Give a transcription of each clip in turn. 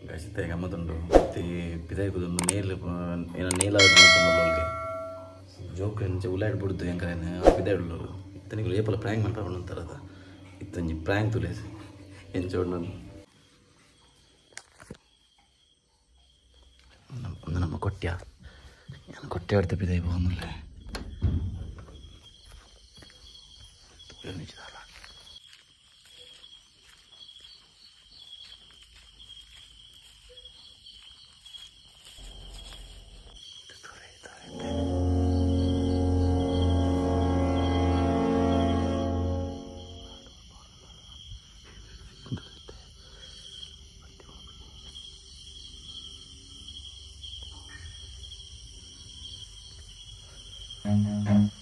Guys ಗಮ್ಮತ್ತುಂಡು ಪಿದಾಯಿ ಕುದೊಂದು nail ಏನ nail ಜೋಕ್ ಎಂಚ ಉಲಾಡ್ ಬಿಡ್ದು ಎಂಕಲೇನು ಪಿದಾಯಿ ಉಳ್ಳೋರು ಇತ್ತನಿಗಳು ಏಪಲ ಪ್ರಾಂಕ್ ಮಲ್ಪರ ಅಂತಾರದ ಇತ್ತೊಂಜಿ ಪ್ರಾಂಕ್ ತುಲೇಸಿ ಎಂಚ ಉಂಡು ಒಂದು ನಮ್ಮ ಕೊಟ್ಯ ನಾನು ಕೊಟ್ಟೆ അടുത്ത ಪಿದಾಯಿ പോകുന്നില്ലേ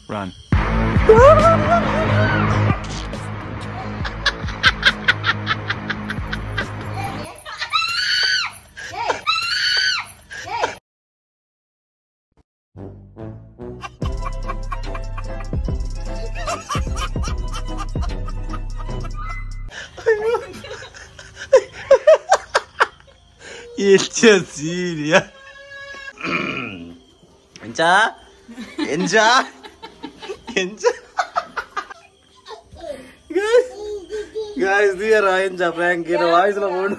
Run. Siria. Encha? Encha? Encha? Guys, guys, dear Encha prank in voice la phone.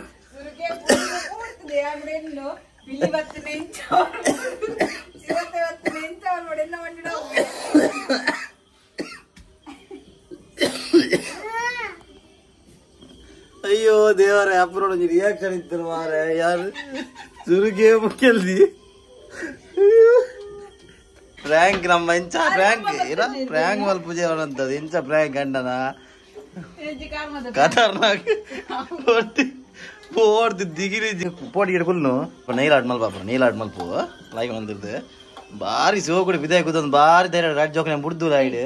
ಅಯ್ಯೋ ದೇವರೇ ಅಪ್ಪನೋಡ ರಿಯಾಕ್ಷನ್ ಇತ್ತು ಮಾರೆ ಯಾರು ಸುರುಗೆ ಮುಖ್ಯಲ್ದಿ ಪ್ರಾಂಕ್ ನಮ್ಮ ಎಂಚ ಪ್ರಾಂಕ್ ಇರ ಪ್ರಾಂಕ್ ಮಲ್ಪುಜೆ ಅವನಂತದ್ದು ಎಂಚ ಪ್ರಾಂಕ್ ಗಂಡನ ಖತರ್ನಾಕ್ ಪೋರ್ದು ದಿಗಿರಿ ಪೋಟಿ ಹಿಡ್ಕೊಲ್ನು ನೈಲ್ ಆಡ್ ಮಲ್ಪ ನೈಲ್ ಆಡ್ ಮಲ್ಪು ಲೈಕ್ ಬಂದಿರ್ದು ಬಾರಿ ಸೋಕುಡಿ ಬಿದಾಯ ಕೂತೊಂದು ಬಾರಿ ಧೈರ್ಯ ರಾಡ್ ಜೋಕನೆ ಬುಡ್ದು ರೈಡ್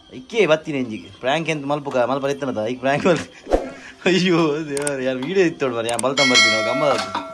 ಇಕ್ಕೇ ಬತ್ತೀನಿ ಎಂಜಿಗೆ ಪ್ರಾಂಕ್ ಎಂತ ಮಲ್ಪುಕ ಮಲ್ಪ ಇತ್ತನದ ಈಗ ಪ್ರಾಂಕ್ ಮಲ್ಪ ಅಯ್ಯೋ ದೇವರು ಯಾರು ವೀಡಿಯೋ ಇತ್ತೋಡು ಮರ ಯಾರು ಬಲ್ತಂಬರ್ತೀನಿ ಗಮ್ಮದ.